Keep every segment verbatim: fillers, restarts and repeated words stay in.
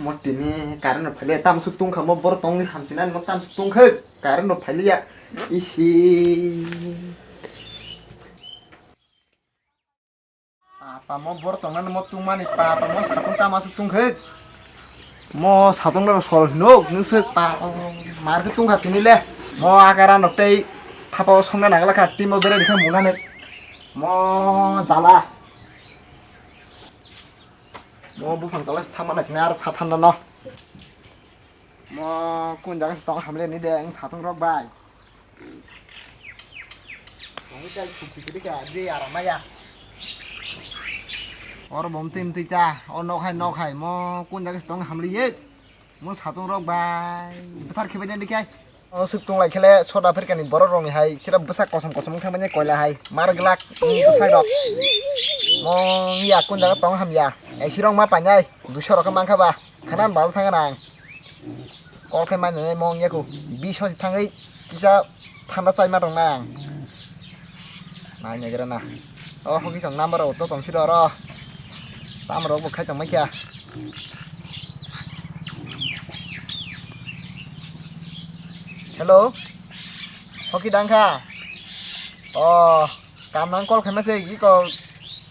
Mo tini current rok phailiya, tamsuk tungkha, mo borok tongni hamsinani mo tamsuk tungkha, current rok phailiya. Isi. Papa mo borok tongnani mo tungmani, papa mo satung tamasuk tungkha. Mo satung rok sol hinuk, nungse pa, mar khe tungkha tini le. Mo akaran rok tei thapa o songna nangla kha, timo bere dikha munani. Mo jala. Mo buphang tole thangma naisingni aro tha thanda no. Mo kun jaga se tong hamle ni de, ang satung rok bai. Tong tai thuk thuk de ka de aram ya. Or bom tim tui ta, o nok hai nok hai, mo kun jaga se tong hamle ye. Mo satung rok bai. Bethar khibai de kai. O suk tong lai khele soda pherkani borok rokni hai sira bwsak kosom kosom wngkha manya koila hai mar glak bwsak rok. Mo ya kun jaga tong hamya. Ai sirong ma painai duiso rok mankha ba. Khana bal thang nang. Kol khai manya mo yaku biso thangwi kisa thanda chai ma rong nang. Nai nai gra na. O hoki song number o to tong siro ro. Tam rok bo khai tong mai kya. Hello. Hoki dangkha. O kam nang kol khaima se iko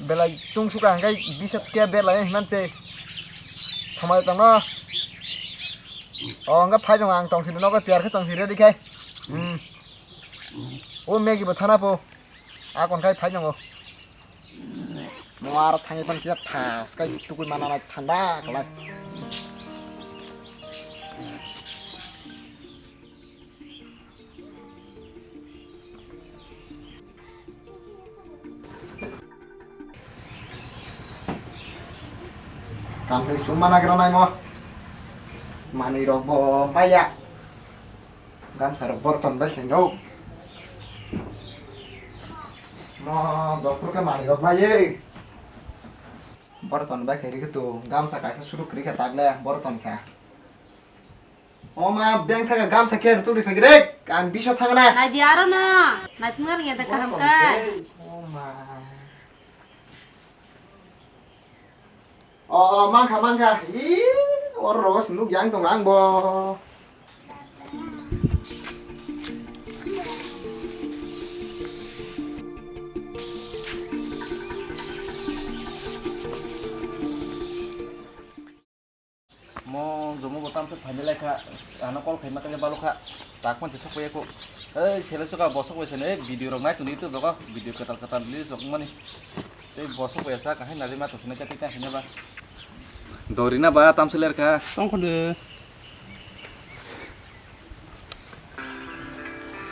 belai tung suka hangkai bisat kya belai hinan se. Samai tong no. O hangka phai tong ang tong sini nogo tiyar khe tong sini ready khai. Hmm. O megi bo thana po. Akon khai phai nongo. Mo aro thangwi pan kisa thas kai tukui mana nai thanda kwlai. Kam khai chuma nagra nai mo. Manwi rok bo maya. Gamsa rok borton bai khe rok. Mo doktor khe manwi rok bai ye. Borton bai khe rikhe tu gamsa kaisa suru kwrwi khe tak le borton kha. O ma beng thaka gamsa khe rwtwk rikha gre. Ang biso thangna. Naidi aro no. Naitungna ringya da kaham ka. O ma. O, o, mankha, mankha. Ih, oro rogo se nuk yang tongo ang bo. Mo jomo bo tamsa phaini lai kha, ano call khaima khe balo kha, tak phone se sok paiya kho. Ei, sele soka bo sok bai sene, video rok nai toni YouTube rogo, video kwtal kwtal release rok mani. Tei bo sok bai sa kahai nari ma tongthina khe tei tang khina ba. Dori na ba tamsa ler kha. Tong kho de.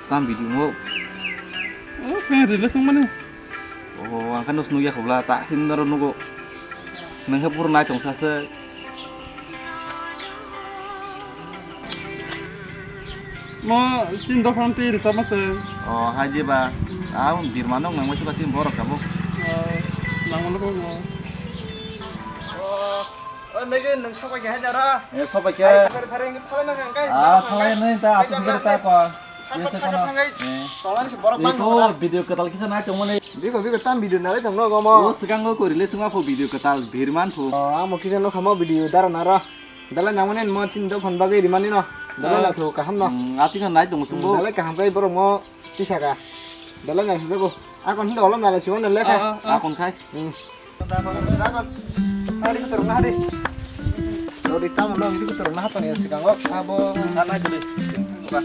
Tam video mo. O, swkang release wng mani. O, ang khe no nukya khobla, ta sin noro nugo. Nang khe puro nai tong sa se. Mo chin dophang twi rwchapma se. O, hai de ba. A, birma nong nang mai suka sin borok kabo. O, nang mano ko mo. O, o, mege nung sok bai khe hai dara. E, sok bai khe. Hai, phare, phare, phare, phare, nang kai, Ah, nang phare kai. Nai ta, Kai atu jam phare nang ta kai. Ko. Thaka, Yes, thaka, kono. Thangkai. Eh. Tolani se borok Iko bang thangna. Video kwtal kisa nai tongmani. Biko, biko, tam video nalai tongno gomo. O, swkango ko release wngma pho video kwtal birman pho. O, amo kisa no khamo video dara nara. Belai nangmani mo chin dophang bagwi rimani no. Belai Ah. Latho kaham no. Hmm, ati kha nai tongo Hmm, sumbo. Belai kaham kai borok mo tisaka. Belai nai sujako. Akon hindo olo nalai siwan lekha. Ah, ah, ah. Akon khai. Hmm. Ari kuturung na hari. Rodi tamu no, ari kuturung na hatoni sikango. Abo. Nai dulu. Suka.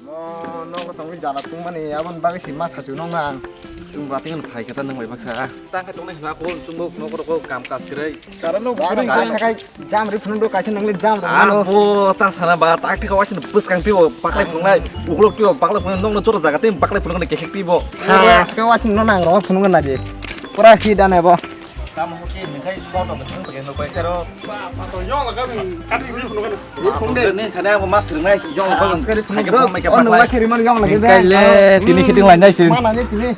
Mo nogo tongwi jala tungmani, aboni bagwi se ma sachu nongno ang. Chwng bati phano phai khe ta nwng bai baksa. Tang khe tongnai hwnkha kol chwngbo nogo rogo kam kas kwrwi. Karon no Ba, bukhuri ba, hwnkhe. Jam ri phunuk do kaisa nangli jam rok Ah, mano. Bo ta sana ba, tak thik waisa bwskang twi bo baklai phunuknai, uklok twi bo baklai phunuknai, nokno jora jaga twi baklai phunuknai, kekhek twi bo. Pura aske waisa no nang rok phunuk na je. Pura hit ane bo. Tamo khe ningkhai spot rok thang thang no pai karo. Ba, ba, to yong laga, kati ni phunuk na. Ni phunuk de. Ni thane abo mas ringnai, yong laga. Aske ri phunuk Thang rok. Thang mai khe Oh, nung baklai. Waisa ri man yong lagi de. Kai le, tini khiting lai nai sin. Mana ni tini.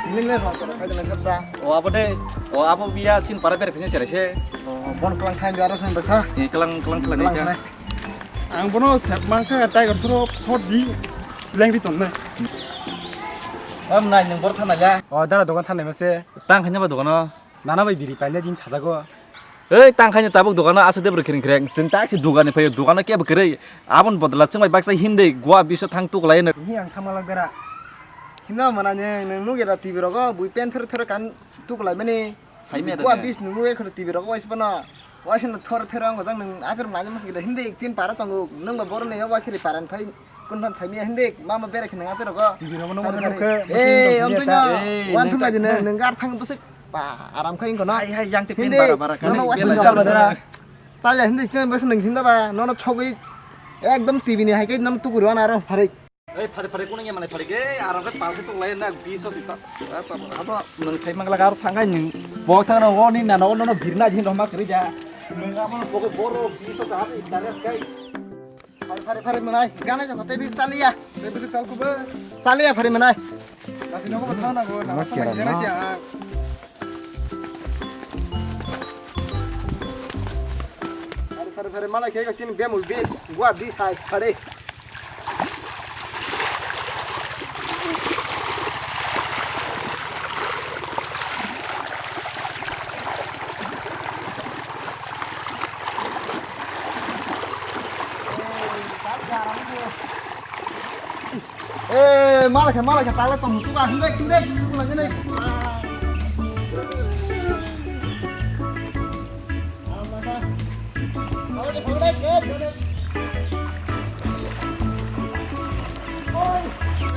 Ini le rong sara khai dana sabsa. O abo de, o abo biya chin para ber phine sere se. O bon klang thang aro sen basa. Ni klang, klang thang ni. Klang thang. Ang bono sep mangkha Tiger soro shot di leng di tonna. Am nai nang bor thana ya. O dara dogan thana mase. Tang khanya ba dogan o. Nana bai biri paina din sajago. Ei, tang khaina tabuk dogano asa de bwrwi kring kring. Chwng tak si dogani phaio, dogano kebo kwrwi. Abon bodla chwng bai baksa himde gua biso thang tuklai no. Hi ang thama lak dara. Himna mana ne nang nugi ra T V rogo bui pen thor thor kan tuklai mani. Saimya da gua ne. Bis nungu e khoro T V rogo wais bana. Wais no thor thor ang jang nang ajar mana mas gida himde chin para tongo. Nang ba bor ne ya wa khiri paran phai. Kun phan saimya himde mama bere khina ngate rogo. T V rogo no. Hari, mano hari. Nukhe. Eh, machine om dong tu nyo. Eh, wan nang sumai tak dine nang gar thang busik. Ba, aram kha ingkono. Hai, hai, yang te pin. Hindi, bara, bara, nono kanis wasi bela jam jam. Chale, hindi, chale, bas nang hinda ba, nono chogwi ekdom T V ni hai ke nono tukuri wana aro pharik. Ei, pharik, pharik, kuno nge mane pharik, ei, aram kha pal khe tuklai na, biso sita. Abo, nang sai mangla gar thangai ning. Bok thang no, ni na, no, no, birna jin roma kri ja. Nang amo bok boro, biso sa, interest kai. Phari, phari, phari mwnai. Gana jokho tei bisi chaliya. Tei bisi chal kubo. Chaliya phari mwnai. Lati nogo thang nago, nama sama jena siya. Phari, phari, phari, malai khe chini bemul bis, gua bis hai, phari. Eh, malakhe, malakhe, tala tong, tuka, hindai, hindai, tuka, hindai.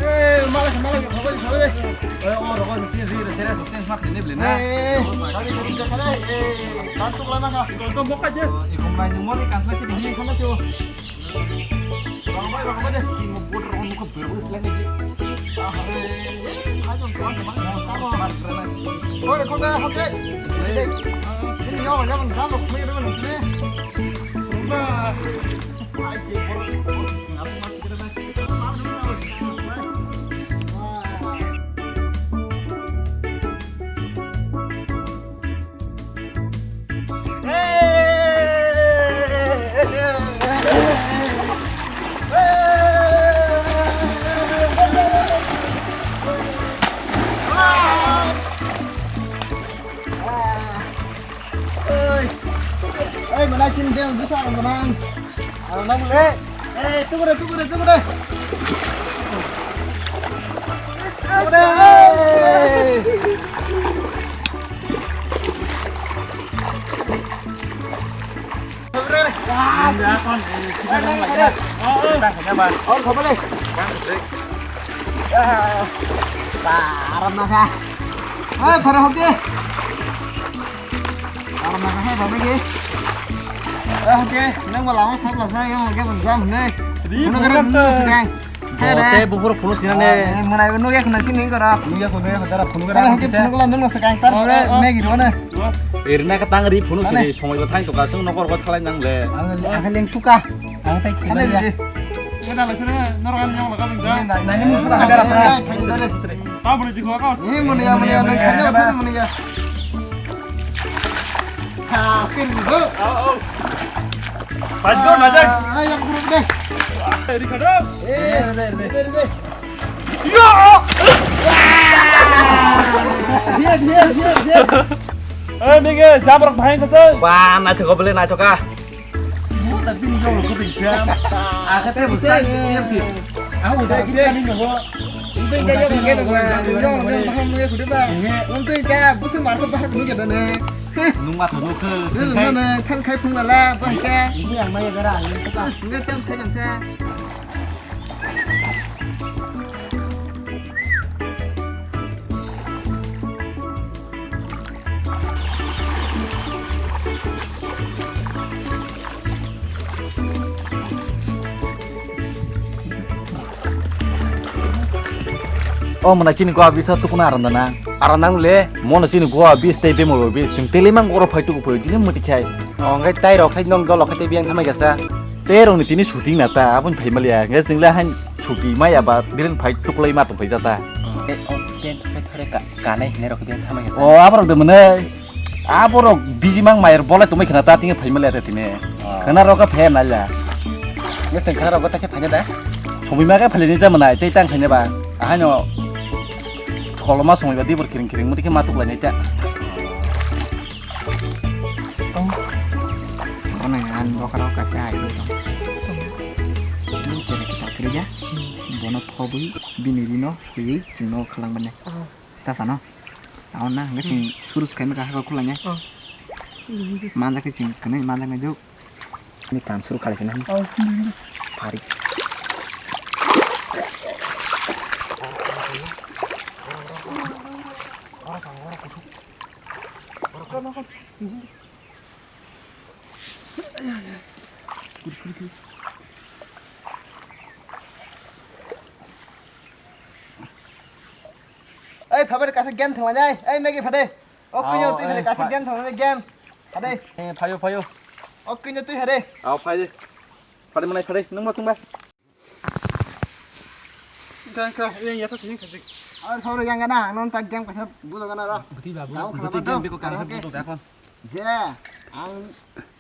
Eh, malakhe, malakhe, khabai, khabai. Eh, o, rogo, bisi, bisi, tere, sokten, smak, ini, beli, na. Eh, eh, eh, kami turun ke sana, eh, kantuk lama kah? Kantuk buka aja. Ikum main umur, ikan sana, sini, ini, sana, sini. Rong bai, rong bai de. Chini bo boat rong nukha berbo sleng de. Ahare, eh, ajong tuan teman. Tamo. Ore, kau dah hote. Ini yo, yang dalam kau yang mana ni? Rumah. Ai, je, bor, bor, ngapu masih kena. Oi. Oi, mana chin beng bisa orang tenang. Ano na mule? Eh, tunggu deh, tunggu deh, tunggu deh. Tunggu deh. Tunggu deh. Wah. Ini apa? Ini kita mau lagi. Oh, oh. Kita hanya, Bang. Oh, coba deh. Bang, break. Ah, parah mah. Ah, parah oke. Parah mah, eh, bapak ini. Ah, oke. Nang mau lama saya pelan saya, oke, bang, jam nih. Di, bukan tuh. Sekarang. Bote bufuru phunu sinane. Eh, mwnai bo nugya khuna chini gorok. Nugya khuna, nugya khuna, nugya khuna. Tara hake phunu gola nung nasa kang tar. Oh, oh, oh. Maggie rona. Erna ka tang ri phunu sini somoi bo thang to ka sung nokor ko thalai nang le. Ang, ang leng suka. Ang tai khibaya. Ina la sene norok ani nyong la ka bing da. Nani musu la ka dara. Ba bole jikho ka. Eh, mwnai ya, mwnai ya, nang khanya ba mwnai ya. Kaskin do. Oh, oh. Panjo na jai. Ah, yang buruk deh. Eri kada. Eh, rede, rede. Yo! Dia, dia, dia, dia. Eh, nige, jamrok bhai kata. Wah, nacho ko bole nacho ka. Mo ta bini yo ko bin jam. Akate busa. Aku udah kita ni no. Itu dia yang pakai apa? Yang yang paham dia kuda ba. Untuk dia busa marka bahar kuda ne. Nung ma thunu khe. Nung ma thang khai phung la la ba ke. Ini yang maya gara ini kata. Nge tam sai tam sa. O mwnai chini goa bis o tukuna aram dana. Aram nang le. Mono chini goa bis tei bemol bis. Sing tele mang goro phai tuku phai dini muti khai. O ngai tai rok khai nong dolo khai tei biang thamai gasa. Tei rong ni tini shooting na ta aboni phai maliya. Ngai sing le han chuti maya ba biren phai tuklai ma tong phai jata. Te, o, te, te thore ka, kanai hinai rok beng thamai khe. O, aborok de mwnai. Aborok biji mang mayar bolai tongmai khna ta tinge phaima le tine. Ah. Khna rok khe phai nai la. Nge sen khna rok ta se phaina da. Somoi ma khe phai ni ta mwnai, tei tang phaina ba. Ahai no. Koloma somoi ba dibor kiring kiring muti khe ma tuk lai nai ta. Sabo nang ang bokhorok kaisa idea tong. Tong. Ini chere kita kerja. Bono phobwi bini rino huiwi chwngno khalang mane. Ah. Chasa no. Taon na hwnkhe chwng surus khaima kahaka khulanya. Ah. Manjak khe chwng kwnwi manjak nai jok. Ni kam suru khalai khe nang. Ah. Phari. Ei, phabar kaisa game thanglainai. Ei, Maggie, phade. O, kuino twi phade, kaisa game thanglainai, game. Phade. Eh, phayo, phayo. O, kuino twi phade. Aw, phai de. Phade mwnai, phade. Nwng ma chwngba. Kha, kha, yang yata sini kha dik. Ar khoro yang gana, non tak game kha bulo gana ra. Bwtwi ba, bwtwi game biko kha bulo dakon. Je, ang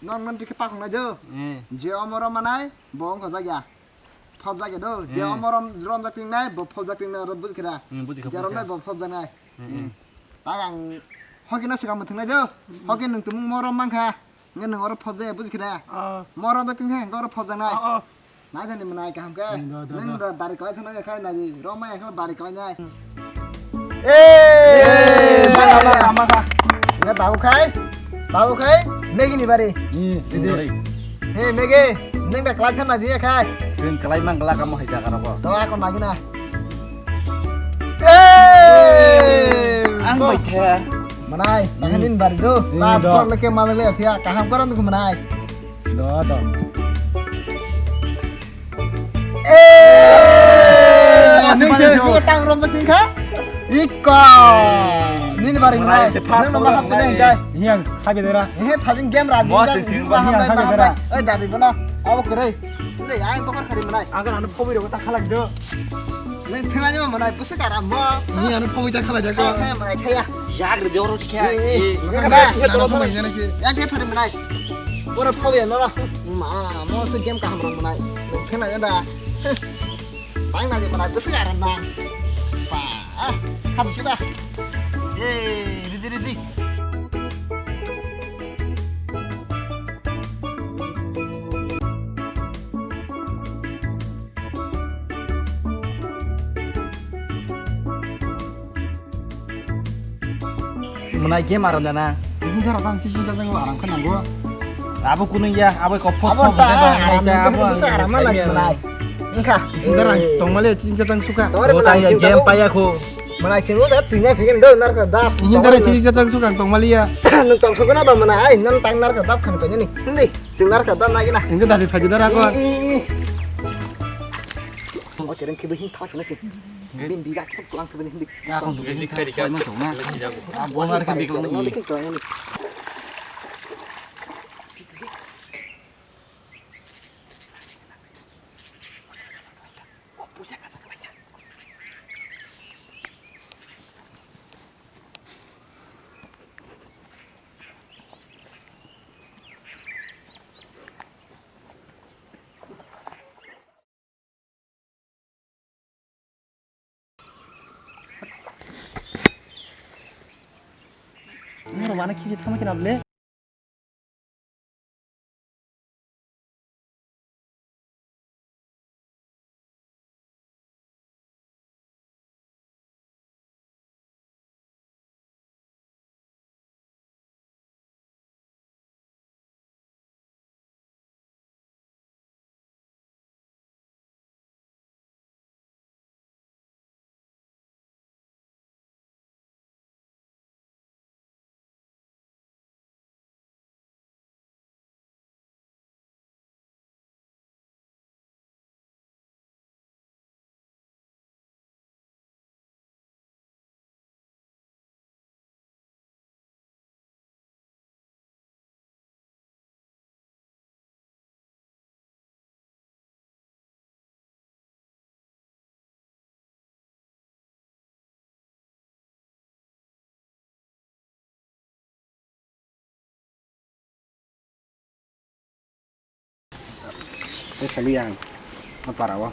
non non dikhe pakong na jo. Eh. Je omoro manai, bo ongko jagya. Phobjak ya do. Je omoro romjak pingnai, bo phobjak pingnai ro bujkhira. Hmm, bujikha, je romnai bo phobjaknai. Hmm. Tak ang hoki no sikang muthungnai jo. Hoki nung tumung morom mangkha. Nge nung oro phobjak ya bujkhira. Ah. Morom do kingkha, nge oro phobjaknai. Ah, ah. Nai thani mwnai kaham khe. Hmm, do, do, nung do. Da bari kwlai thana khe khai nai, romai khe bari kwlai nai. Eh, maka, maka, maka. Nge dabu khai, dabu khai, Maggie ni bari. Hmm, ini bari. He, Maggie, nung da kwlai thana diya khai. Sing kwlai mang kwlai kamo hai jaga rogo. To ako nagi na. Eh, ang bai the. Mwnai, nang nin bari do. Hmm, do. Last bor leke malak le phia, kaham koran ko mwnai. Do, do. Eh, nang se tang rom tak kha. Iko. Nin bari mwnai. Nang no ma hap ne kai. Yang khabe dera. He thajin game ra. Mo sing sing ba. Oi dari bono. Abo kore. Ndai, ang bokor khari mwnai. Ang kan anu phobwi rok ta khalak do. Nang thwna ni mwnai, bwswk aram mo. Ni anu phobwi ta khalak jak. Kaya, kaya mwnai, kaya. Yak re de oro kaya. Eh, eh. Eh, eh. Yang kaya. Yang kaya phari mwnai. Boro phobwi no. Ma, mo se game kaham rok mwnai. Nang thwna ni ba. Bang na ni mwnai, bwswk aram na. Pa, ah, ham si ba. Eh, ridi, ridi. Mwnai game aram jana. Ini dara tang chiching chajang aram khe nango. Abo kunung ya, abo kok phok phok ta, aram khe abo bwsa aram ma lai mwnai. Wngkha. Dara tongmale chiching chajang suka. Bo ta ya game paya kho. Mwnai chwng da twi nai phikhe do nar kha da. Ini dara chiching chajang suka tongmaliya. Nung tong sokona ba mwnai, nang tang nar kha da khan ko ni. Hindi. Chwng narwkha da nagina. Wngkhe dadi phaikhe da rako. Ih, ih, ih. O kereng khe bihing thak sini sih. Bindi ga kitu kulang tuh bihing dik. Ya, aku bihing thak, kulang masuk, nah. Ah, bola kan dikit lagi. Dikit kulang ini. Nang rok mana khibi thangma khe na ble? Khe khaili ang o para o.